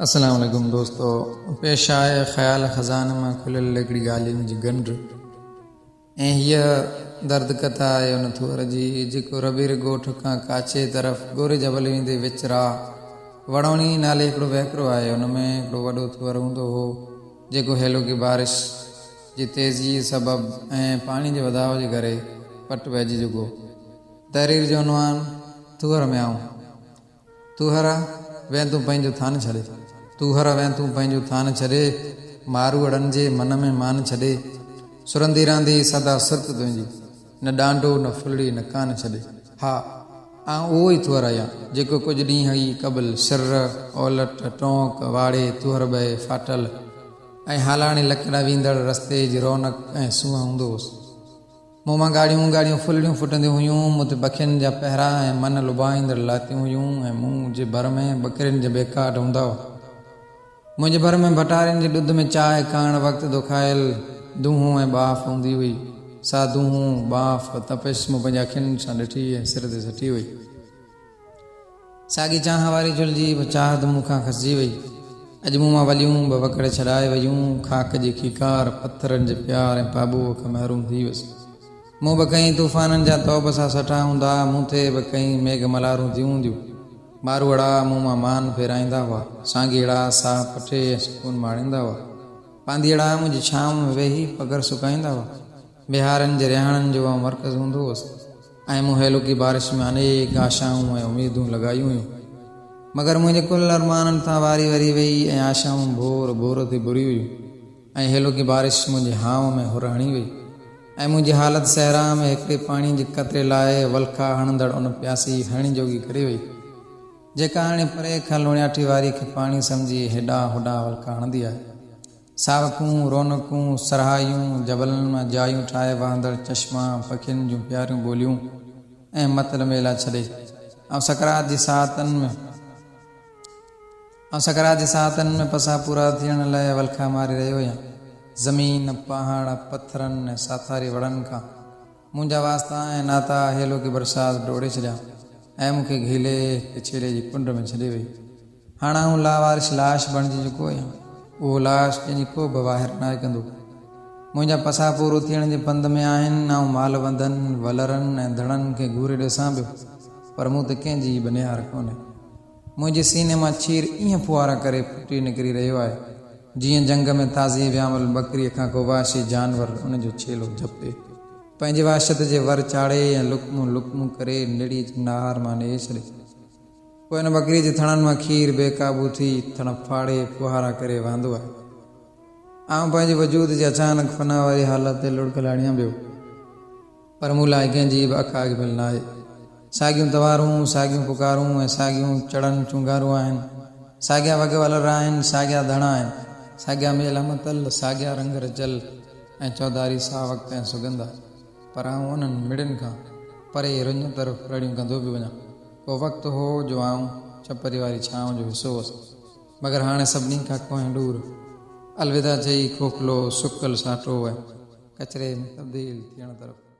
السلام عليڪم دوستو پيش آهي خيال خزانه مان کليل هڪڙي ڳالهين جي ڳنڍ ۽ هيء درد ڪٿا آهي ان ٿوهر جي جيڪو ربير ڳوٺ کان ڪاڇي طرف گوري جبل ويندي وچ راهه وڙوڻي نالي هڪڙو وهڪرو آهي ان ۾ هڪڙو وڏو ٿوهر هوندو هو جيڪو هيلوڪي بارش جي تيزيء سبب ۽ پاڻي جي وڌاء جي ڪري پٽ پئجي چڪو. تحرير جو عنوان ٿوهر ۾ آئون. تون هر وين تون پنهنجو ٿان ڇڏي. تون هر وين تون پنهنجو ٿان ڇڏي، ماروئڙن جي من ۾ مان ڇڏي. سرندي رهندي سدا سرت تنهنجي، نه ڏانڊو نه ڦلڙي نه ڪان ڇڏي. ها، آئون اهو ئي ٿوهر آهيان، جيڪو ڪجهه ڏينهن ئي قبل سر، اولٽ، ٽونڪ، واڙي، ٿوهر ٻئي، ڦاٽل ۽ هالاڻي لڪ ڏانهن ويندڙ رستي جي رونق ۽ سونهن هوندو هوس. مون مان ڳاڙهيون ڳاڙهيون ڦلڙيون ڦٽنديون هيون، مون تي پکين جا پهرا ۽ من لڀائيندڙ لاتيون هيون ۽ مون جي ڀر ۾ ٻڪرين جا ٻيڪاٽ هوندا هئا. منهنجي ڀر ۾ ڀٽارين جي ڏڌ ۾ چانهه ڪاڻ وقت دکايل دونهون ۽ ٻاڦ هوندي هئي. سا دونهون، ٻاڦ، تپش مون پنهنجي اکين سان ڏٺي ۽ سر تي سٽي هئي. ساڳي چانهه واري جهلجي به چاهت مون کان کسجي وئي. اڄ مون مان وليون به وڪڙ ڇڏائي ويون. خاڪ جي کيڪار، پٿرن جي پيار ۽ پاٻوهه کان محروم ٿي ويس. مون به ڪئين طوفانن جا توب سا سٺا هوندا، مون تي به ڪئين ميگهه ملهارون ٿيون هونديون. ماروئڙا مون مان مان ڦيرائيندا هئا. سانگيئڙا ساهه پٽي ۽ سڪون ماڻيندا هئا. پانڌيئڙا منهنجي ڇانو ۾ ويهي پگهر سڪائيندا هئا. بهارن جي رهاڻن جو آئون مرڪز هوندو هوس ۽ مون هيلوڪي بارش ۾ انيڪ آشائون ۽ اميدون لڳايون هيون. مگر منهنجي ڪل ارمانن تان واري وري ويئي ۽ آشائون ڀور ڀور ٿي ڀري ويون ۽ هيلوڪي بارش منهنجي هانء ۾ هر هڻي وئي ۽ منهنجي حالت صحرا ۾ هڪڙي پاڻي جي قطري لاء ولکا هڻندڙ ان پياسي هرڻي جوڳي ڪري وئي، جيڪا هاڻي پري کان لوڻياٺي واري کي پاڻي سمجهي هيڏانهن هوڏانهن ولکا هڻندي آهي. ساوڪون، رونقون، سرهايون، جبلن مان جايون ٺاهي وهندڙ چشما، پکين جون پياريون ٻوليون ۽ متل ميلا ڇڏي، آئون سڪرات جي ساعتن ۾. آئون سڪرات جي ساعتن ۾ پساهه پورا ٿيڻ لئه ولکا ماري رهيو هيان. زمين، پهاڙ، پٿرن ۽ ساٿاري وڻن کان منهنجا واسطا ۽ ناتا هيلوڪي برسات ڊوڙي ڇڏيا ۽ مون کي گهيلي ڪچهري جي ڪنڊ ۾ ڇڏي وئي. هاڻ آئون لاوارث لاش بڻجي چڪو آهيان. اهو لاش جنهن جي ڪو به واهر ناهي ڪندو. منهنجا پساهه پورو ٿيڻ جي پنڌ ۾ آهن. آئون مال ونڌن، ولرن ۽ ڌڻن کي گهوري ڏسان پيو، پر مون تي ڪنهن جي به نهار ڪونهي. منهنجي سيني مان ڇير ائين ڦوهارا ڪري ڦٽي نڪري رهيو آهي، جيئن جهنگ ۾ تازي ويامل ٻڪريء کان ڪو وحشي جانور ان جو ڇيلو جهپي، پنهنجي وحشت جي ور چاڙهي ۽ لقمون لقمون ڪري نڙيء جي نار مان نيئي ڇڏي. پوء ان ٻڪريء جي ٿڻن مان کير بي قابو ٿي ٿڻ ڦاڙي ڦوهارا ڪري وهندو آهي. آئون پنهنجي وجود جي اچانڪ فنا واري حالت تي لڙڪ لاڙيان پيو. پر مون لاء ڪنهن جي به اک اڳڀيل ناهي. ساڳيون توارون، ساڳيون پڪارون ۽ ساڳيون چڙن چونگارون آهن. ساڳيا وڳ ولر آهن، ساڳيا ڌڻ آهن، ساڳيا ميلا متل، ساڳيا رنگ رچيل ۽ چوڌاري ساوڪ ۽ سڳنڌ آهي. پر آئون انهن مڙين کان پري رڃ طرف رڙيون ڪندو پيو وڃان. ڪو وقت هو جو آئون ڇپري واري ڇانو جو حصو هوس. مگر هاڻي سڀني کان ڪوهين ڏور. الوداع چئي کوکلو، سڪل ساٽو ۽ ڪچري ۾ تبديل ٿيڻ طرف.